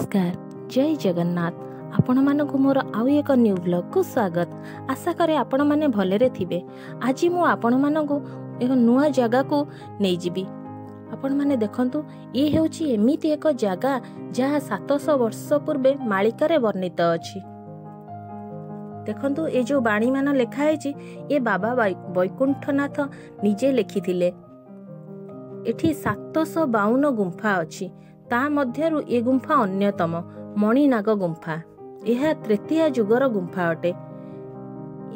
ନମସ୍କାର, ଜୟ ଜଗନ୍ନାଥ। ଆପଣମାନଙ୍କୁ ମୋର ଆଉ ଏକ ନ୍ୟୁ ବ୍ଲଗ୍କୁ ସ୍ୱାଗତ। ଆଶା କରେ ଆପଣମାନେ ଭଲରେ ଥିବେ। ଆଜି ମୁଁ ଆପଣମାନଙ୍କୁ ଏକ ନୂଆ ଜାଗାକୁ ନେଇଯିବି। ଆପଣମାନେ ଦେଖନ୍ତୁ, ଇଏ ହେଉଛି ଏମିତି ଏକ ଜାଗା ଯାହା 700 ବର୍ଷ ପୂର୍ବେ ମାଳିକାରେ ବର୍ଣ୍ଣିତ ଅଛି। ଦେଖନ୍ତୁ, ଏ ଯେଉଁ ବାଣୀମାନ ଲେଖା ହେଇଛି, ଏ ବାବା ବୈକୁଣ୍ଠନାଥ ନିଜେ ଲେଖିଥିଲେ। ଏଠି 752 ଗୁମ୍ଫା ଅଛି, ତା ମଧ୍ୟରୁ ଏ ଗୁମ୍ଫା ଅନ୍ୟତମ, ମଣିନାଗ ଗୁମ୍ଫା। ଏହା ତ୍ରେତୀୟା ଯୁଗର ଗୁମ୍ଫା ଅଟେ।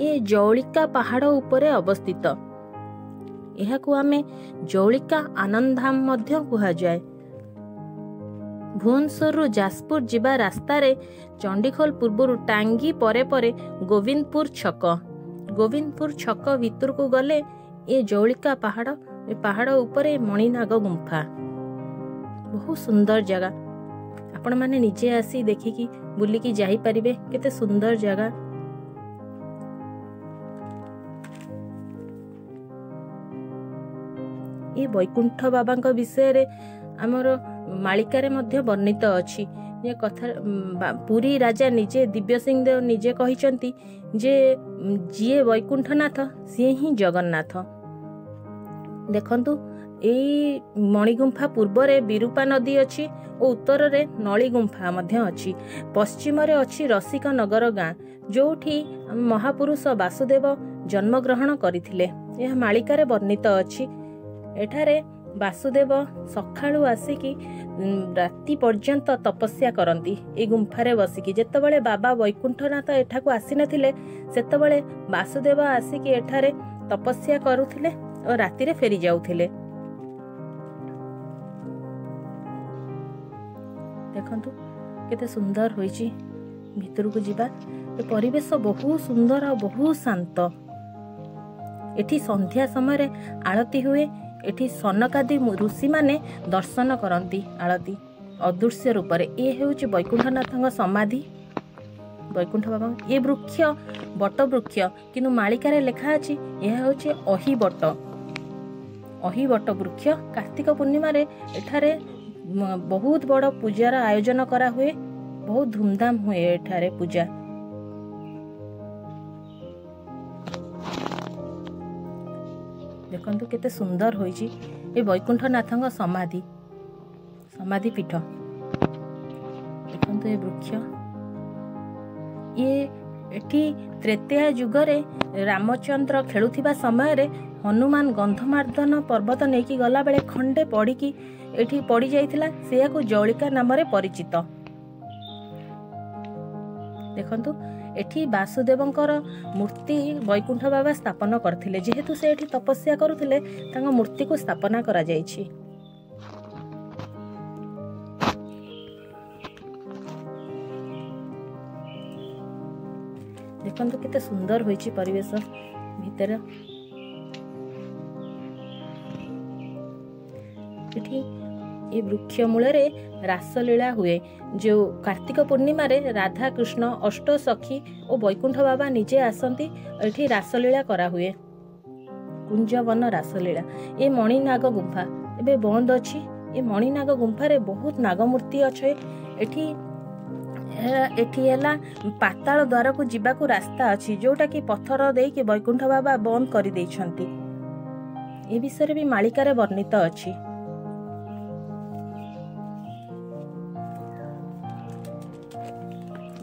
ଏ ଜଉଳିକା ପାହାଡ଼ ଉପରେ ଅବସ୍ଥିତ। ଏହାକୁ ଆମେ ଜଉଳିକା ଆନନ୍ଦଧାମ ମଧ୍ୟ କୁହାଯାଏ। ଭୁବନେଶ୍ୱରରୁ ଯାଜପୁର ଯିବା ରାସ୍ତାରେ ଚଣ୍ଡିଖୋଲ ପୂର୍ବରୁ ଟାଙ୍ଗି ପରେ ପରେ ଗୋବିନ୍ଦପୁର ଛକ, ଗୋବିନ୍ଦପୁର ଛକ ଭିତରକୁ ଗଲେ ଏ ଜଉଳିକା ପାହାଡ଼, ଏ ପାହାଡ଼ ଉପରେ ମଣିନାଗ ଗୁମ୍ଫା। ବହୁତ ସୁନ୍ଦର ଜାଗା, ଆପଣମାନେ ନିଜେ ଆସି ଦେଖିକି ବୁଲିକି ଯାଇପାରିବେ। କେତେ ସୁନ୍ଦର ଜାଗା। ଏ ବୈକୁଣ୍ଠ ବାବାଙ୍କ ବିଷୟରେ ଆମର ମାଳିକାରେ ମଧ୍ୟ ବର୍ଣ୍ଣିତ ଅଛି ଯେ କଥା ପୁରୀ ରାଜା ନିଜେ ଦିବ୍ୟସିଂହ ଦେବ ନିଜେ କହିଛନ୍ତି ଯେ ଯିଏ ବୈକୁଣ୍ଠନାଥ ସିଏ ହିଁ ଜଗନ୍ନାଥ। ଦେଖନ୍ତୁ, ଏଇ ମଣିଗୁମ୍ଫା ପୂର୍ବରେ ବିରୂପା ନଦୀ ଅଛି ଓ ଉତ୍ତରରେ ନଳିଗୁମ୍ଫା ମଧ୍ୟ ଅଛି। ପଶ୍ଚିମରେ ଅଛି ରସିକ ନଗର ଗାଁ, ଯୋଉଠି ମହାପୁରୁଷ ବାସୁଦେବ ଜନ୍ମଗ୍ରହଣ କରିଥିଲେ। ଏହା ମାଳିକାରେ ବର୍ଣ୍ଣିତ ଅଛି। ଏଠାରେ ବାସୁଦେବ ସକାଳୁ ଆସିକି ରାତି ପର୍ଯ୍ୟନ୍ତ ତପସ୍ୟା କରନ୍ତି ଏଇ ଗୁମ୍ଫାରେ ବସିକି। ଯେତେବେଳେ ବାବା ବୈକୁଣ୍ଠନାଥ ଏଠାକୁ ଆସିନଥିଲେ, ସେତେବେଳେ ବାସୁଦେବ ଆସିକି ଏଠାରେ ତପସ୍ୟା କରୁଥିଲେ ଓ ରାତିରେ ଫେରି ଯାଉଥିଲେ। ଦେଖନ୍ତୁ କେତେ ସୁନ୍ଦର ହୋଇଛି। ଭିତରକୁ ଯିବା। ଏ ପରିବେଶ ବହୁତ ସୁନ୍ଦର ଆଉ ବହୁତ ଶାନ୍ତ। ଏଠି ସନ୍ଧ୍ୟା ସମୟରେ ଆଳତି ହୁଏ। ଏଠି ସନକାଦି ଋଷିମାନେ ଦର୍ଶନ କରନ୍ତି ଆଳତି ଅଦୃଶ୍ୟ ରୂପରେ। ଏ ହେଉଛି ବୈକୁଣ୍ଠନାଥଙ୍କ ସମାଧି, ବୈକୁଣ୍ଠ ବାବା। ଏ ବୃକ୍ଷ ବଟ ବୃକ୍ଷ, କିନ୍ତୁ ମାଳିକାରେ ଲେଖା ଅଛି ଏହା ହେଉଛି ଅହିବଟ, ଅହିବଟ ବୃକ୍ଷ। କାର୍ତ୍ତିକ ପୂର୍ଣ୍ଣିମାରେ ଏଠାରେ ବହୁତ ବଡ଼ ପୂଜାର ଆୟୋଜନ କରାହୁଏ। ବହୁତ ଧୁମଧାମ ହୁଏ ଏଠାରେ ପୂଜା। ଦେଖନ୍ତୁ କେତେ ସୁନ୍ଦର ହୋଇଛି ଏ ବୈକୁଣ୍ଠନାଥଙ୍କ ସମାଧି, ସମାଧି ପୀଠ। ଦେଖନ୍ତୁ ଏ ବୃକ୍ଷ। ଇଏ ଏଠି ତ୍ରେତୟା ଯୁଗରେ ରାମଚନ୍ଦ୍ର ଖେଳୁଥିବା ସମୟରେ ହନୁମାନ ଗନ୍ଧମାର୍ଦ୍ଦନ ପର୍ବତ ନେଇକି ଗଲାବେଳେ ଖଣ୍ଡେ ପଡ଼ିକି ଏଠି ପଡ଼ିଯାଇଥିଲା, ସେୟାକୁ ଜଉଳିକା ନାମରେ ପରିଚିତ। ଦେଖନ୍ତୁ, ଏଠି ବାସୁଦେବଙ୍କର ମୂର୍ତ୍ତି ବୈକୁଣ୍ଠ ବାବା ସ୍ଥାପନ କରିଥିଲେ। ଯେହେତୁ ସେ ଏଠି ତପସ୍ୟା କରୁଥିଲେ, ତାଙ୍କ ମୂର୍ତ୍ତିକୁ ସ୍ଥାପନା କରାଯାଇଛି। ଦେଖନ୍ତୁ କେତେ ସୁନ୍ଦର ହୋଇଛି ପରିବେଶ ଭିତରେ। ଏଠି ଏ ବୃକ୍ଷ ମୂଳରେ ରାସଲୀଳା ହୁଏ, ଯେଉଁ କାର୍ତ୍ତିକ ପୂର୍ଣ୍ଣିମାରେ ରାଧାକୃଷ୍ଣ, ଅଷ୍ଟ ସଖୀ ଓ ବୈକୁଣ୍ଠ ବାବା ନିଜେ ଆସନ୍ତି। ଏଠି ରାସଲୀଳା କରାହୁଏ, କୁଞ୍ଜବନ ରାସଲୀଳା। ଏ ମଣିନାଗ ଗୁମ୍ଫା ଏବେ ବନ୍ଦ ଅଛି। ଏ ମଣିନାଗ ଗୁମ୍ଫାରେ ବହୁତ ନାଗମୂର୍ତ୍ତି ଅଛି। ଏଠି ହେଲା ପାତାଳ ଦ୍ୱାରକୁ ଯିବାକୁ ରାସ୍ତା ଅଛି, ଯୋଉଟାକି ପଥର ଦେଇକି ବୈକୁଣ୍ଠ ବାବା ବନ୍ଦ କରିଦେଇଛନ୍ତି। ଏ ବିଷୟରେ ବି ମାଳିକାରେ ବର୍ଣ୍ଣିତ ଅଛି।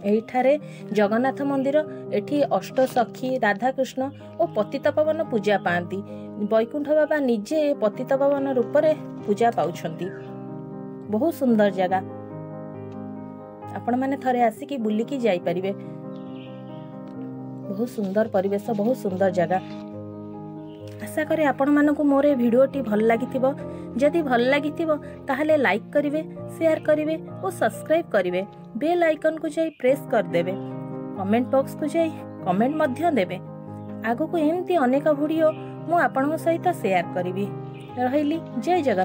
ଏଇଠାରେ ଜଗନ୍ନାଥ ମନ୍ଦିର। ଏଠି ଅଷ୍ଟସଖୀ, ରାଧାକୃଷ୍ଣ ଓ ପତିତପାବନ ପୂଜା ପାଆନ୍ତି। ବୈକୁଣ୍ଠ ବାବା ନିଜେ ପତିତପାବନ ରୂପରେ ପୂଜା ପାଉଛନ୍ତି। ବହୁତ ସୁନ୍ଦର ଜାଗା, ଆପଣମାନେ ଥରେ ଆସିକି ବୁଲିକି ଯାଇପାରିବେ। ବହୁତ ସୁନ୍ଦର ପରିବେଶ, ବହୁତ ସୁନ୍ଦର ଜାଗା। ଆଶା କରେ ଆପଣମାନଙ୍କୁ ମୋର ଏ ଭିଡ଼ିଓଟି ଭଲ ଲାଗିଥିବ। ଯଦି ଭଲ ଲାଗିଥିବ ତାହେଲେ ଲାଇକ୍ କରିବେ, ସେୟାର କରିବେ ଓ ସବସ୍କ୍ରାଇବ୍ କରିବେ। ବେଲ୍ ଆଇକନ୍କୁ ଯାଇ ପ୍ରେସ୍ କରିଦେବେ। କମେଣ୍ଟ ବକ୍ସକୁ ଯାଇ କମେଣ୍ଟ ମଧ୍ୟ ଦେବେ। ଆଗକୁ ଏମିତି ଅନେକ ଭିଡ଼ିଓ ମୁଁ ଆପଣଙ୍କ ସହିତ ସେୟାର କରିବି। ରହିଲି, ଜୟ ଜଗନ୍ନାଥ।